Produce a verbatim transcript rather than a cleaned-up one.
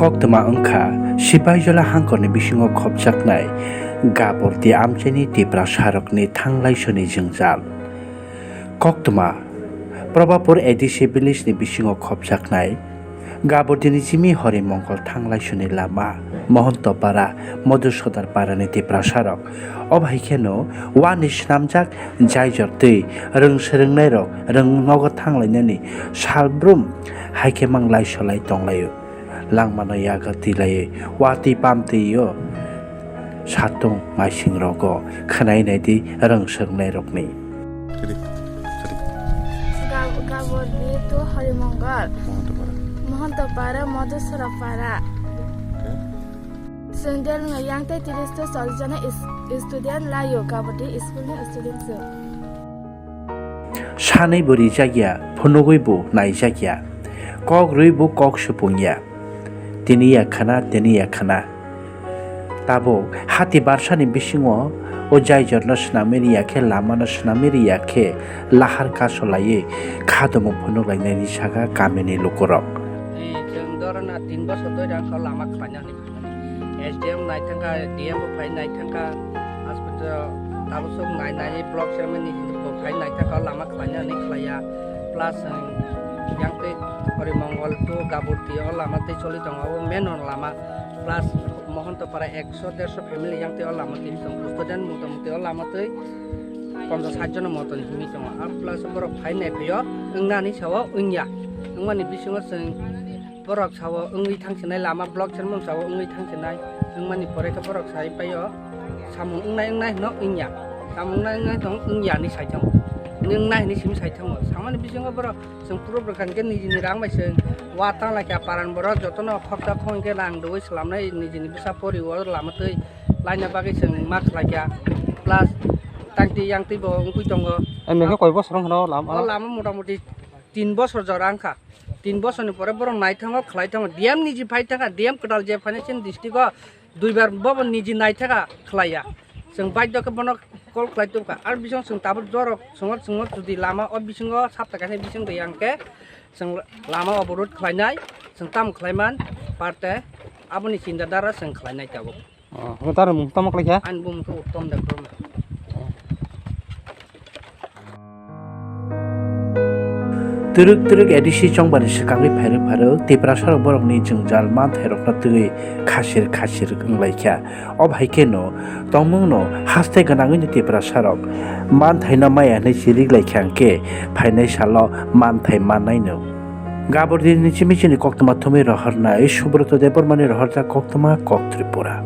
Koktwma wngkha Sipaijola hangkorni bisingo khopjaknai Gabordi amchaini Tiprasarokni thanglai soni jwngjal. Koktwma Probapur A D C village ni bisingo khopjaknai Gabordini Jimi Horimongol thanglai soni lama Mohantopara Madhusudar Parani Tiprasarok obo hai kheno wani swnamjak jaijor twi rwng swrwngnairok rwng nogo thanglainani salbrum hai khe mang laisolai tonglaio. Langmano yago twilaiwi watwi pamtwio satung maisingrogo khwnai naidi rwng swrwngnairokni. Kadi, kadi. Gab-, Gabordi to Horimongol. Mohantopara. Mohantopara, Madhusudar Para. Okay. Sundel ngai yang tei tiris to chollis jona is-, student laio, Gabordi school ni student se. Sanwi bo rijak ya, phunugwi bo naijak ya, kok rwi bo kok supung ya. Tini ya khana, tini ya khana. Tabuk hati barsani bisingo o jaijorno swnamwi riya khe, lamano swnamwi riya khe, lahar kasolaiwi kha tomung phunuk lainani saka kamini lukurok. Ei, chwng dorona tin bosor doi rang kha lama khlaina hwnwi phainani. S D M nai thangkha, D M bo phai nai thangkha, aswk tabuk swk nai nai block chairman ni bo phai nai thangkha, lama khlaina hwnwi khlaiya. Plus, um, yang tei Horimongol to Gabordi o lama tei choli tongo, o main o lama. Plus, Mohantopara ekso derso family yang tei o lama twi tongo. Student motamuti o lama twi ponchas sat jona moto ni himwi tongo. Ar plus borok phai nai phaio, wngnani sao wngya. Wngmani bisingo chwng borok sao wngwi thangsinai, lama block chairman sao wngwi thangsinai. Wngmani pore khe borok sai paio, samung wngnai wngnai hwno wngya. Samung wngnai wngnai tong wngya hinwi sai thango. Wngnai hinwi simi sai thango. Samani bisingo borok chwng puro bwkha hwnkhe nijini rang bai chwng wa tang lai kha, paran borok jotono khoroksa khoroksa khe rang rwui swlamnai nijini bwsa pori o lama twi laina bagwi chwng ma khlai kha. Plus tangtwi yangtwi bo wngwi tongo. Em, nokhe koi bosor wngkha no lama? O lama motamuti tin bosor jora wngkha. Tin bosorni pore borok naithango khlai thango. D M niji phai thangkha, D M kwtal je phainai chini district o duibar bobo niji naithaka khlaiya. Chwng baidhyo khe bono call khlai tubkha. Ar bising chwng tabuk jorok chwngno chwngno jodi lama o bisingo sapta kaisa bising rwya hwnkhe chwng lama oborod khlainai, chwng tamo khlaiman parte aboni chinta dara chwng khlainai tabuk. Oh, hwnkhe tamo mung tamo khlaikha? Ani bumung khe Uttom Debbarma. Twrwk twrwk A D C chongbari swkangwi phairwk phairwk Tiprasarok borokni jwngjal manthairokno twiwi khasir khasir wnglaikha. Obo hai kheno tongmungno haste gwnangwino Tiprasarok manthaino maya hwnwi chiriklaikha hwnkhe phainai salo manthai mannaino. Gabordini chimi chini koktwma thumwi rohornai Subroto Debbarmani rohorjak koktwma Kok Tripura.